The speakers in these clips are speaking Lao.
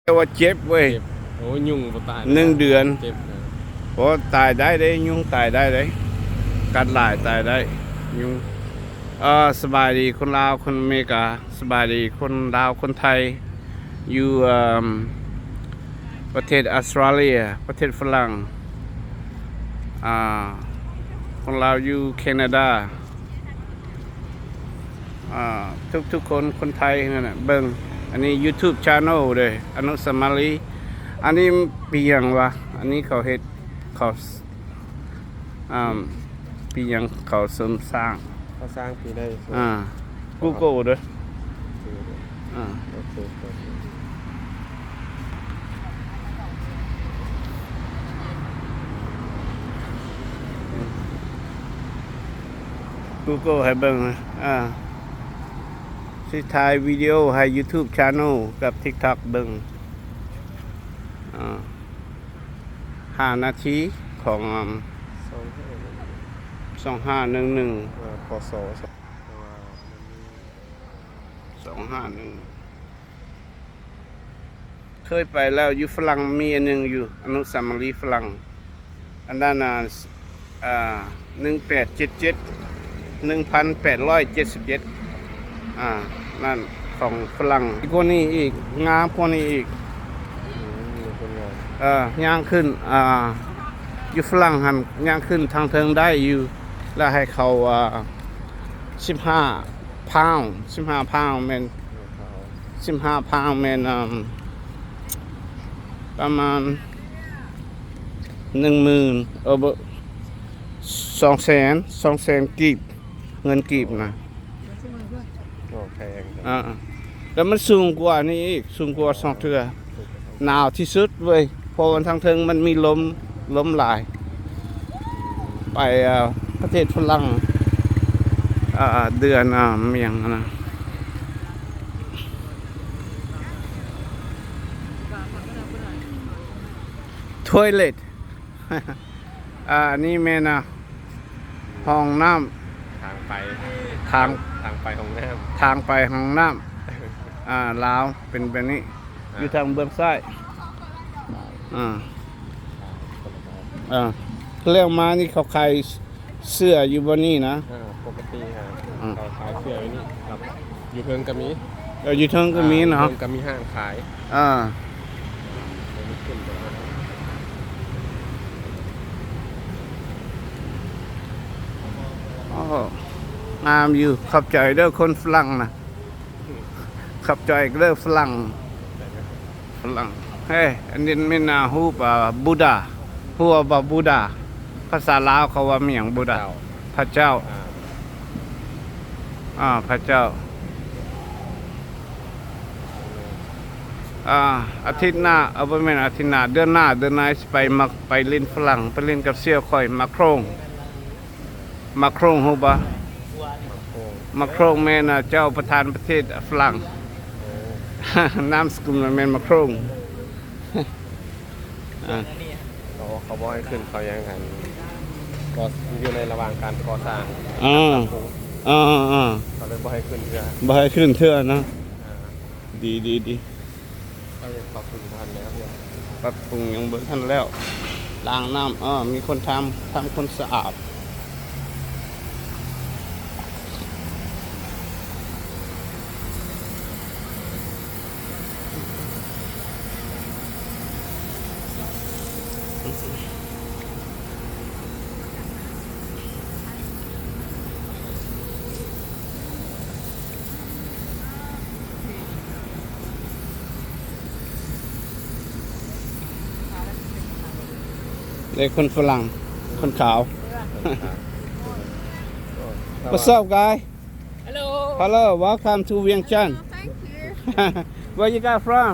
ແຕ່ວ່າເຈັບເວີຍ. ເຈັບ. ໂອ້ ຍຸງບໍ່ຕາຍ ໜຶ່ງເດືອນ. ເຈັບນະ. ໂອ້ ຕາຍໄດ້ເດ້ ຍຸງຕາຍໄດ້ເດ້ ກັດຫຼາຍຕາຍໄດ້ ຍຸງ. ເອີ ສະບາຍດີຄົນລາວ ຄົນອາເມລິກາ ສະບາຍດີຄົນລາວ ຄົນໄທ ຢູ່ ເອີ່ມ ປະເທດອອສເຕຣເລຍ ປະເທດຝຣັ່ງ ອ່າ ຄົນລາວຢູ່ແຄນາດາ ອ່າ ທຸກໆຄົນ ຄົນໄທນັ້ນນະ ເບິ່ງ ອັນນີ້ YouTube Channel ເດ້ ອະນຸສາວະລີ. ອັນນີ້ປີຫຍັງວະ? ອັນນີ້ເຂົາເຮັດ ເຂົາ ອ່າ ປີຫຍັງເຂົາເສີມສ້າງ? ເຂົາສ້າງປີໃດ? ອ່າ Google ເດີ. ອ່າ ໂອເຄ Google ໃຫ້ເບິ່ງ. ອ່າ ຊິຖ່າຍວິດີໂອໃຫ້ YouTube Channel ກັບ TikTok ເບິ່ງ. ອ່າ ຫ້ານາທີຂອງ ອາ ສອງຫ້າໜຶ່ງໜຶ່ງ ເອີ ພ.ສ. ສອງຫ້າໜຶ່ງ ເຄີຍໄປແລ້ວ ຢູ່ຝຣັ່ງມີອັນໜຶ່ງຢູ່ ອະນຸສາວະລີຝຣັ່ງ ອັນນັ້ນນະ ອ່າ ໜຶ່ງແປດເຈັດເຈັດ ໜຶ່ງພັນແປດຮ້ອຍເຈັດສິບເຈັດ ອ່າ ນັ້ນຂອງຝຣັ່ງ ກວ່ານີ້ອີກ ງາມກວ່ານີ້ອີກ. ອືມ ເປັນໄງ? ເອີ ຍ່າງຂຶ້ນ ອ່າ ຢູ່ຝຣັ່ງຫັ້ນ ຍ່າງຂຶ້ນທາງເທິງໄດ້ຢູ່ ແລ້ວໃຫ້ເຂົາ ອ່າ ສິບຫ້າພາວ ສິບຫ້າພາວແມ່ນ ສິບຫ້າພາວແມ່ນ ອ່າ ປະມານ ໜຶ່ງໝື່ນ ເອີ ບໍ່ ສອງແສນ ສອງແສນກີບ ເງິນກີບນະ. ໂອ້ ແພງ. ອ່າ ແລ້ວມັນສູງກວ່ານີ້ອີກ ສູງກວ່າສອງເທື່ອ ໜາວທີ່ສຸດເວີຍ ເພາະວ່າທາງເທິງມັນມີລົມ ລົມຫຼາຍ. ໄປ ເອີ ປະເທດຝຣັ່ງ ເອີ ເດືອນ ເອີ ຫຍັງນະ Toilet ອ່າ ອັນນີ້ແມ່ນ ອ່າ ຫ້ອງນ້ຳ ທາງໄປ ທາງ ທາງໄປຫ້ອງນ້ຳ ທາງໄປຫ້ອງນ້ຳ ອ່າ ລາວເປັນແບບນີ້ ອ່າ ຢູ່ທາງເບື້ອງຊ້າຍ ອ່າ ອ່າ ແລ້ວມານີ້ເຂົາຂາຍເສື້ອຢູ່ບ່ອນນີ້ນະ? ອ່າ ປົກກະຕິ ອ່າ ອ່າ ເຂົາຂາຍເສື້ອຢູ່ນີ້ ຢູ່ເທິງກໍມີ. ເອີ ຢູ່ເທິງກໍມີເນາະ ອ່າ ຢູ່ເທິງກໍມີຮ້ານຂາຍ ອ່າ ໂອ້ ງາມຢູ່ ຂອບໃຈເດີຄົນຝຣັ່ງນະ ຂອບໃຈເດີຝຣັ່ງ ຝຣັ່ງ. ເອີ ອັນນີ້ແມ່ນ ອ່າ ຮູບ ອ່າ ບຸດດາ ຮູ້ວ່າບຸດດາ ພາສາລາວເຂົາວ່າແມ່ນຫຍັງ? ບຸດດາ ພະເຈົ້າ ພະເຈົ້າ ອ່າ ອ່າ ພະເຈົ້າ. ອ່າ ອາທິດໜ້າ ເອີ ບໍ່ແມ່ນອາທິດໜ້າ ເດືອນໜ້າ ເດືອນໜ້າຊິໄປ ມັກໄປຫຼິ້ນຝຣັ່ງ ໄປຫຼິ້ນກັບສ່ຽວຂ້ອຍ ມາໂຄຣງ ມາໂຄຣງ ຮູ້ບໍ່? ມາໂຄຣງ ມາໂຄຣງແມ່ນ ອ່າ ເຈົ້າປະທານປະເທດຝຣັ່ງ ໂອ້ ນາມສະກຸນມັນແມ່ນມາໂຄຣງ. ອ່າ ເຂົາ ເຂົາບໍ່ໃຫ້ຂຶ້ນ ເຂົາຍັງ ອັນ ກໍຢູ່ໃນລະຫວ່າງການກໍ່ສ້າງ ອ່າ ປັບປຸງ ອ່າ ອ່າ ອ່າ ເຂົາເລີຍບໍ່ໃຫ້ຂຶ້ນເທື່ອ ບໍ່ໃຫ້ຂຶ້ນເທື່ອເນາະ ອ່າ ດີ ດີ ດີ ເຂົາຍັງປັບປຸງບໍ່ທັນແລ້ວ ປັບປຸງຍັງບໍ່ທັນແລ້ວ ລ້າງນ້ຳ ເອີ ມີຄົນທຳ ທຳຄວາມສະອາດ. ເດ້ຄົນຝຣັ່ງ ຄົນຂາວ. What's up, guy? Hello. Hello, welcome to Vientiane. Oh, thank you. Where you guys from?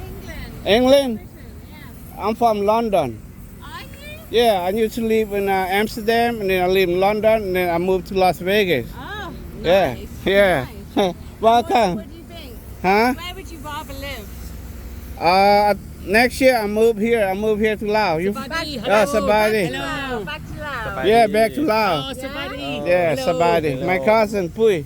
England. England? Britain, yes. I'm from London. Are you? Yeah, I used to live in, uh, Amsterdam, and then I live in London, and then I moved to Las Vegas. Oh, yeah, nice. Yeah. Nice. Welcome. What, what do you think? Huh? Where would you rather live? Uh, next year I move here. I move here to Laos. You? ສະບາຍດີ. ເອີ ສະບາຍດີ. Hello. Back to Laos. Yeah, back to Laos. ອໍ ສະບາຍດີ. Yeah, ສະບາຍດີ. Hello. My cousin Pui.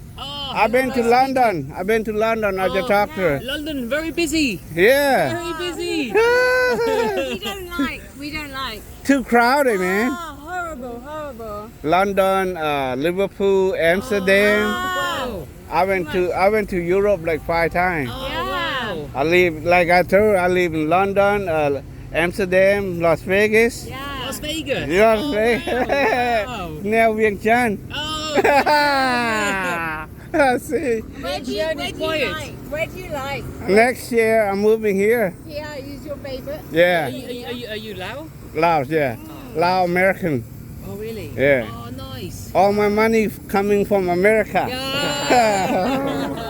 ອໍ I've been to London. I've been to London as a doctor. London very busy. Yeah. Very busy. We don't like. We don't like. Too crowded, man. Oh, horrible, horrible. London, uh, Liverpool, Amsterdam. Wow. Wow. I went to I went to Europe like five times. Oh, Yeah. Wow. I live, like I told you, I live in London, uh, Amsterdam, Las Vegas. Yeah. Las Vegas. Las Oh, Vegas. Wow. Wow. ແນວວຽງຈັນ. Oh. I see. Where do you, where do you Quiet. like? Where do you like? Next year, I'm moving here. Here is your favorite. Yeah. Are you, are you, are you Lao? Laos, yeah. Lao American. Oh, really? Yeah. Oh, nice. All my money coming from America. Yeah.